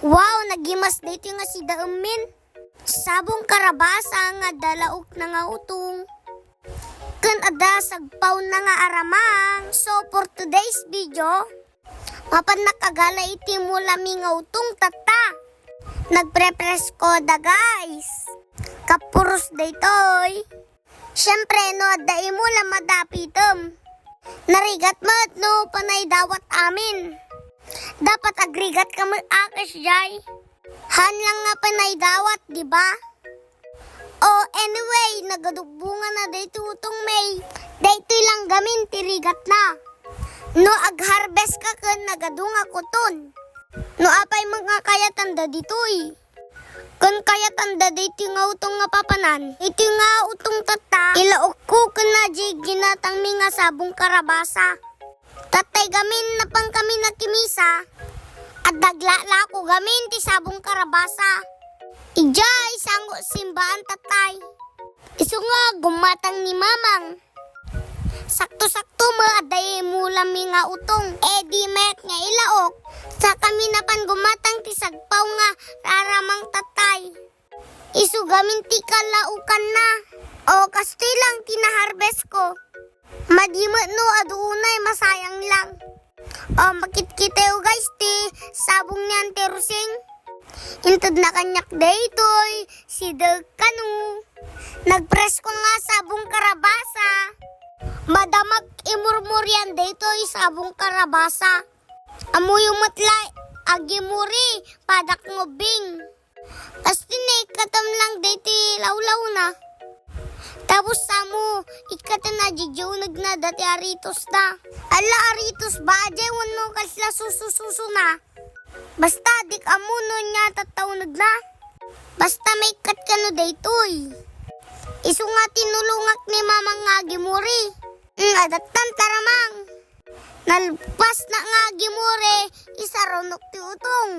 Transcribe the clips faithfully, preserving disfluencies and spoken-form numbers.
Wow, nagimas daytoy nga sidaem, min. Sabong karabasa nga adda laokna nga utong. Ken adda sagpawna nga aramang. So, for today's video, mapannak agala iti mulami nga utong tatta. Nagprepresko da, guys. Kapuros daytoy. Siyempre, no adda imula, madapitem. Narigat met no panay dawat amin. Dapat agrigat ka met, akes, jay. Han lang nga panay dawat, di ba? O, anyway, nagadugbungan na daytoy utong, may. Daytoy lang gamin ti rigatna. No agharvest ka ken nagadu nga kuton. No apay met nga kayatanda ditoy. Ken kayatanda daytoy nga utong nga papanan. Iti nga utong tatta, ilaokko ken na di ginatangmi nga sabong karabasa. Tattay gamin napan kami nakimisa, adda aglalako gamin ti sabong karabasa. Idiay sango simbaan tattay. Isu nga gumatang ni Mamang. Sakto-sakto met adda imulami nga utong. E di met nga ilaok. Sa kami napan gumatang ti sagpaw nga raramang tattay. Isu gamin ti kalaokanna. O, kastoy lang ti na-harvest ko. Madi met no adu unay, masayang lang. O, makitkitayo, guys, ti sabong ni Auntie Rosing. Intedna kaniak daytoy, sidaek kano. Nagpresko nga sabong karabasa. Madamak imurmurian daytoy sabong karabasa. Ammoyo met la agimuri, padak nga ubbing. Kastoy, naikkatem lang daytoy lawlawna. Tapos samo, ikkaten a didiunegna dati aritosna. Ala, aritos ba, jay wenno kasla susususuna. Basta, dik ammo no ania tattaunegna. Basta, maikkat kano daytoy. Isu nga tinulongak ni Mamang nga agimuri. Mm, adattan, taramang. Nalpas na nga agimuri, isarunok ti utong.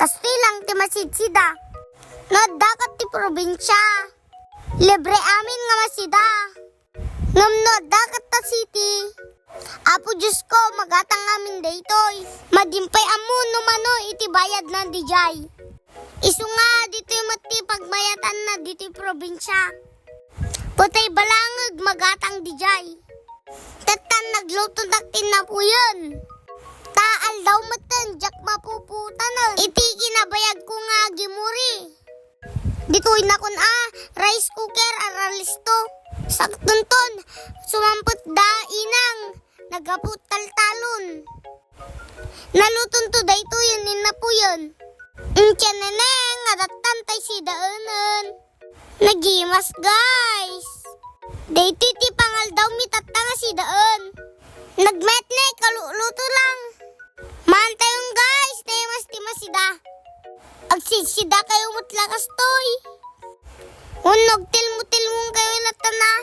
Kastoy lang ti masidsida. No addakat ti probinsia, libre amin nga masida. Ngem no addakat ta city, Apo Dios ko, magatang amin daytoy. Madimpay ammo no mano iti bayadna didiay. Isu nga ditoy met ti pagmayatanna ditoy probinsia. Patay balangeg magatang didiay. Tattan naglutonak ti napuyen. Ta aldaw metten diak mapuputanen iti kinabayagko nga agimuri. Ditoy nakun a rice cooker a ralisto. Saktonton, sumampet da inang, naggapu taltalon. Nalutonto daytoyen ni napuyen. Intianeneng, adattan tay sidaenen. Nagimas, guys. Daytoy ti pangaldawmi tatta nga sidaen. Nagmetne, kaluluto lang. Maantayon, guys, nagimas ti masida. Agsidsida kayo met la kastoy. Wenno agtilmo-tilmong kayo latta na.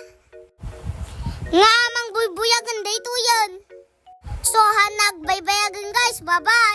Nga amang buybuyagen daytoyen. So, han nagbaybayagen, guys. Bye-bye.